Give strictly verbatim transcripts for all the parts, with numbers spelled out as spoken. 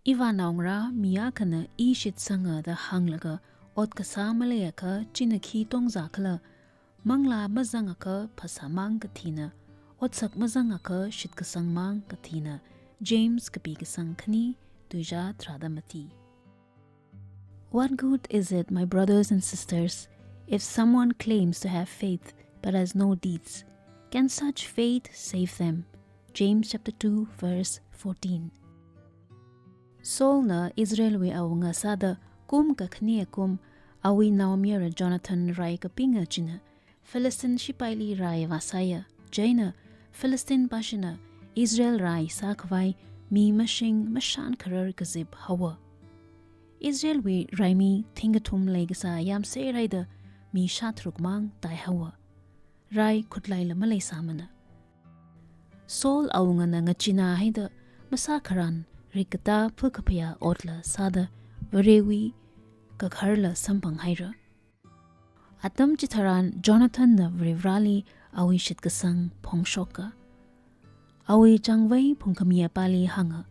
Ivānaongarā mi akhana I shitsanga da hānglaga ot kasā maleiakha china khi tongzā khala? Manglā mazangakha phasāmang kathina, otsak mazangakha shitkasangmang kathina. James kapi kasang khani, tuizā tharāda mati. What good is it, my brothers and sisters, if someone claims to have faith but has no deeds? Can such faith save them? James chapter two, verse fourteen. Saulna Israelwui awunga sāda kum kakhane kum, awui naomayara Jonathan rai kapinga china Philistine shipaili rai vāsāya. Chieina Philistine pāshina Israel rai sākhavai mi mashing mashan kharar kazip haowa. Israelwui raimi thingkathum leikasā yamser haida mi shātharukmang tai haowa. Rai khutlaila maleisāmana. Saul awungana ngachina haida masākharan rikkatā phakaphayā otla sāda Varewui kakharla samphang haira. Atam chitharan Jonathanna Varivarali awui shitkasang phongshoka. Awui changvei phungkhami apāli hānga,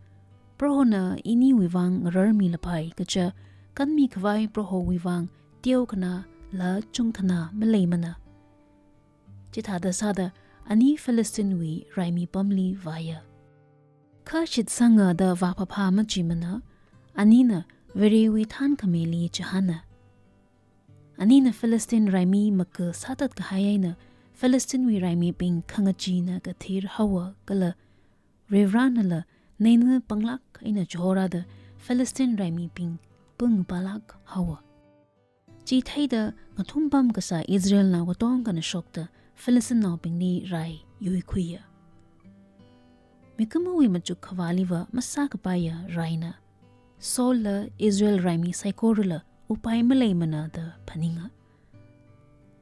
Prohona iniwui vang ngararmilapai kaja, kanmikhavai Prohowui vang teokhanāla chungkhanā maleimana. Chithāda sāda ani Philistinewui raimi pamli vāya. Kha shitsanga da vāphāphā machimana, anina Varewui thānkhamili chihāna. Anina Philistine raimi maka sātat kahai eina Philistinewui raimibing khangachina kathir haowa kala Varivaranala neina panglāk eina chihorāda Philistine raimibing pungpālāk haowa. Chi theida ngathumpam kasā Israelnao katongkhana shokta Philistinenaobingli rai yuikhuiya. Mikumowui machuk khavāliva masākapaiya raina. Saulala Israel raimi saikorala upai maleimana da phaninga.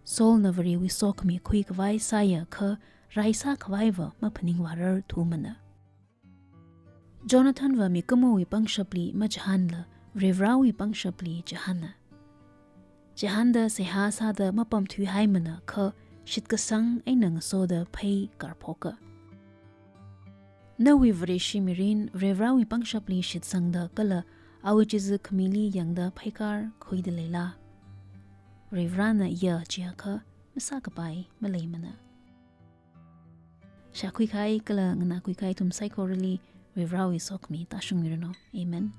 Saulna Varewui sokhami khuikhavai sāya kha rai sākhavaiva maphaningvārar thumana. Jonathanva mikumowui pangshapli machihānla Varivarawui pangshapli chihāna. Chihānda seihā sāda mapamthuihaimana kha shitkasang eina ngasoda phei karphoka. Nawui Vareshi mirin Varivarawui pangshapli shitsangda kala awui chizuk khamili yangda pheikar khuida leila? Varivarana ya chiakha masākapai maleimana. Shākhui kahai kala nganākhui kahai ithum saikorali Varivarawui sokhami tāshungmiranu. Amen.